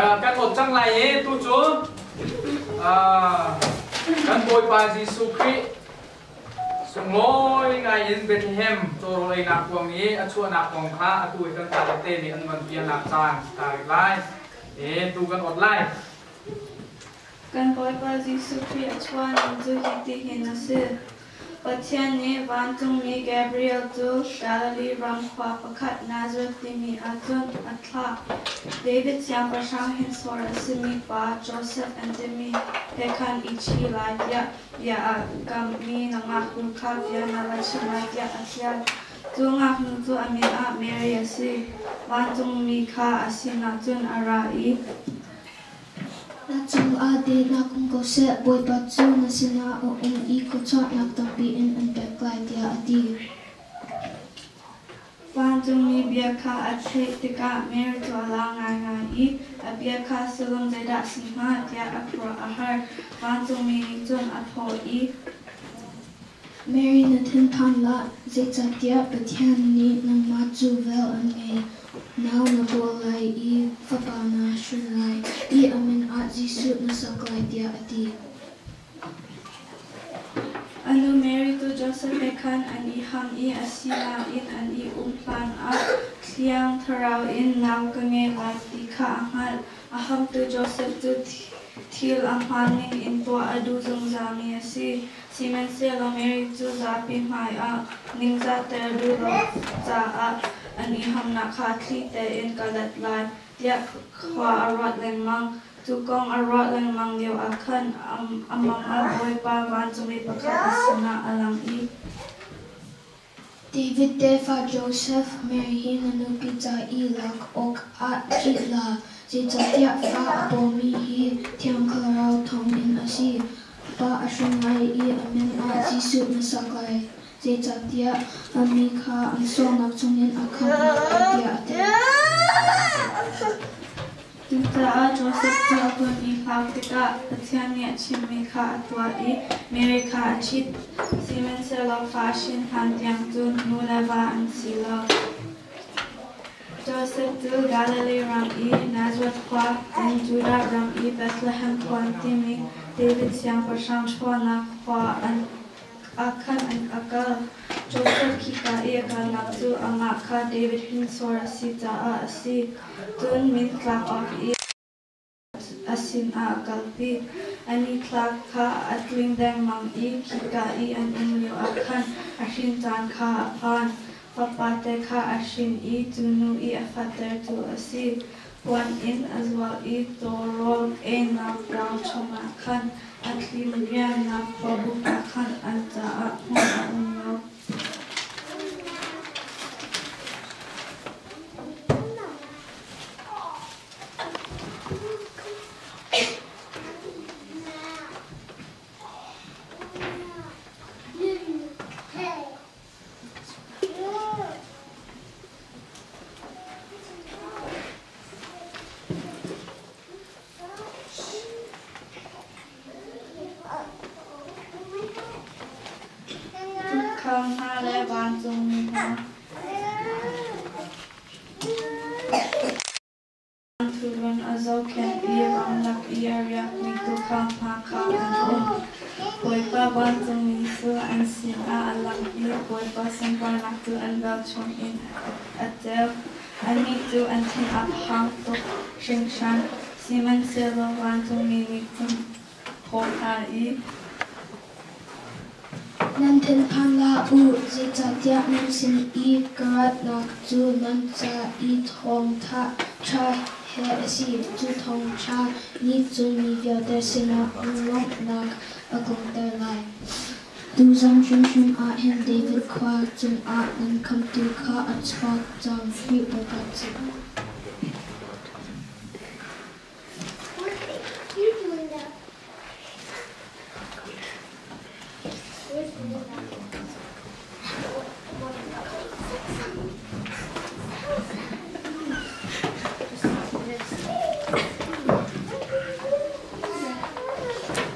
Kan ot cang lai i tu cu kan Bawipa Jesuh Khrih sunglawi ngai in Bethlehem cawrawl einak kuang i a chuahnak kong kha atu hi kan fale te nih an van pialnak caan ta rih lai. E tu kan ot lai. Kan Bawipa Jesuh Khrih a chuahning cu hitihin a si. Pathian nih vancungmi Gabriel cu Galilee ram khua pakhat Nazareth timi ah cun a thlah. David siangpahrang hrinsor a simi pa Josef an timi he khan i ṭhi lai tiah bia a kamhmi na ngaknu kha bia na va chim lai tiah a fial. Cu ngaknu cu a min ah Mary a si. Vancungmi kha a sinah cun a ra i, Na cungah dehnak um ko seh, Bawipa cu na sinah a um i khuachuahnak tampi in an pek lai, tiah a ti. Vancungmi bia kha a theih tikah Mary cu a lau ngaingai i a bia kha sullam zeidah a si hnga tiah a khuaruah a har. Vancungmi nih cun a thawh i, Mary na thinphang hlah, zeicahtiah Pathian nih nangmah cu vel an ngei. Nau na paw lai i fapa na hrin lai i a min ah Jesuh na sak lai, tiah a ti. A nu Mary cu Josef he khan an i ham i a sinain an i um hlanah Thiang Thlarau in nau ka ngei lai ti kha a hngalh. A hamtu Josef cu thil a hmaan ning in tuah a duh zungzalmi a si. Sihmanhsehlaw Mary cu zapi hmaiah ningzahter a duh lo caah an i hamnak kha thli tein ka let lai tiah khua a ruat lengmang. Cu kong a ruah lengmang lioah khan a mang ah Bawipa vancungmi pakhat a sinah a lang i, David tefa Josef, Mary hi na nupi ca i lak awkah ṭih hlah, zeicahtiah fa a pawmi hi Thiang Thlarau thawngin a si. Pa a hring lai i a min ah Jesuh na sak lai, zeicahtiah a mi kha an sualnak chungin a khamh hna lai, tiah a ti. Cucaah Josef cu a hun i hlau tikah Pathian nih a chimmi kha a tuah i Mary kha a ṭhit. Sihmanhsehlaw fa a hrin hlan tiang cun nu le va an si lo. Josef cu Galilee ram i Nazareth khua in Judah ram i Bethlehem khua timi David siangpahrang chuahnak khua an ah khan a kal. Josef khika i a kalnak cu amah kha David hrinsor a si caah a si. Cun min tlak awk i a sinah a kalpi. A nithlak kha a tling dengmang i khika i an um lioah khan a hrin caan kha a phan. Fapate kha a hrin i cu nu i a fater cu a si. Puan in a zual i tawlrawl einak kuang chungah khan a thlim riannak khuabuk ah khan an caah hmun a um lo. Tuukhal hna le vancungmi hna. Tuurun a zohkhenh i ramlak i a riakmi tuukhal hna kha an um. Bawipa vancungmi cu an sinah a lang i Bawipa sunparnak cu an velchum in a ceu. Annih cu an thin a phang tuk hringhran. Sihmanhsehlaw vancungmi nih cun thawh hna i, Nan thinphan hlah u, zeicahtiah nan sin i ka ratnak cu nan ca i thawngṭha ṭha he a si. Cu thawngṭha nih cun mi vialte sinah lunglawmhnak a tlunter lai. Tuzan hrimhrim ah hin David khua cungah nan khamtu kha a chuak cang, Khrih Bawipa cu.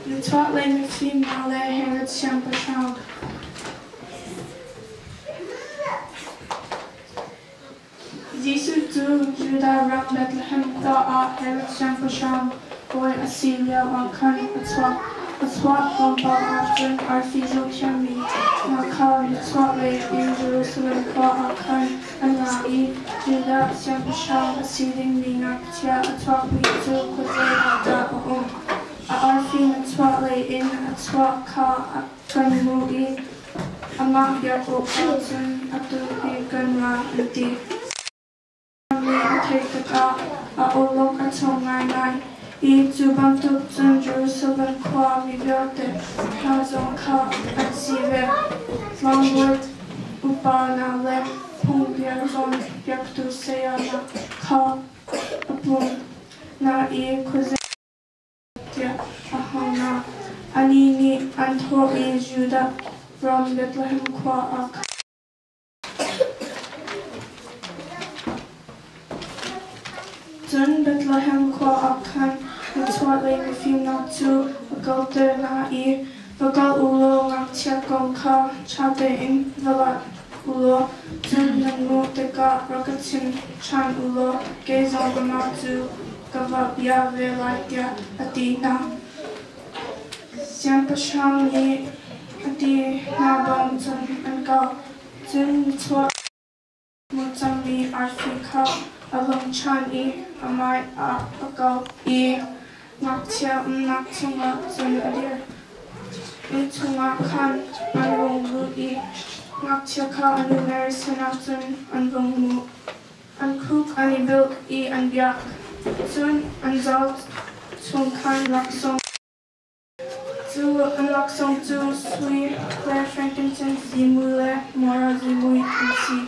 Nichuahlei mifim hna le Herod siangpahrang. Jesuh cu cu Judah ram Bethlehem khua ah Herod siangpahrang bawi a si lioah khan a chuak. A chuah tlawmpal ah cun arfi zohthiammi hna kha nichuahlei in Jerusalem khua ah khan an ra i Judah siangpahrang a si dingmi ngakchia a chuakmi cu khuazei ah dah a um? A arfi nichuahlei in a chuah kha kan hmuh i amah biak awkah cun atu hi kan ra, an ti. Mi a theih tikah a awlok a chong ngaingai i cu bantuk cun Jerusalem khua mi vialte hna zong kha an si ve. Tlangbawi upa hna le phungbia cawnpiaktu saya hna kha a pum hna i khuazei tiah a hal hna. Anih nih an thawh i Judah ram Bethlehem khua ah khan. Cun Bethlehem khua ah khan nichuahlei mifimnak cu a kalter hna i, Va kal u law ngakchia kong kha ṭha tein va lat u law cun nan hmuh tikah rak ka chim ṭhan u law kei zong amah cu ka va bia ve lai, tiah a ti hna. Siangpahrang nih a ti hna bang cun an kal. Cun nichuah hmu cangmi arfi kha a lang ṭhan i a hmai ah a kal i ngakchia umnak chungah cun a dir. Inn chungah khan an rung lut i ngakchia kha a nu Mary sinah cun an rung hmuh. An khuk an i bilh i an biak. Cun an zal chung khan laksawng Cu an laksawng cu sui le frankincense zimui le mura zimui an si.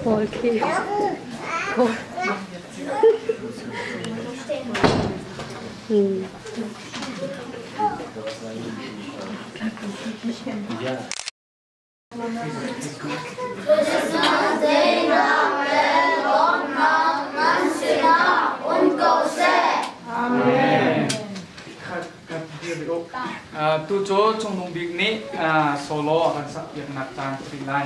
Paul khi Paul. Tu cu Cungnung Bik nih solo a kan sakpiaknak caan a si lai.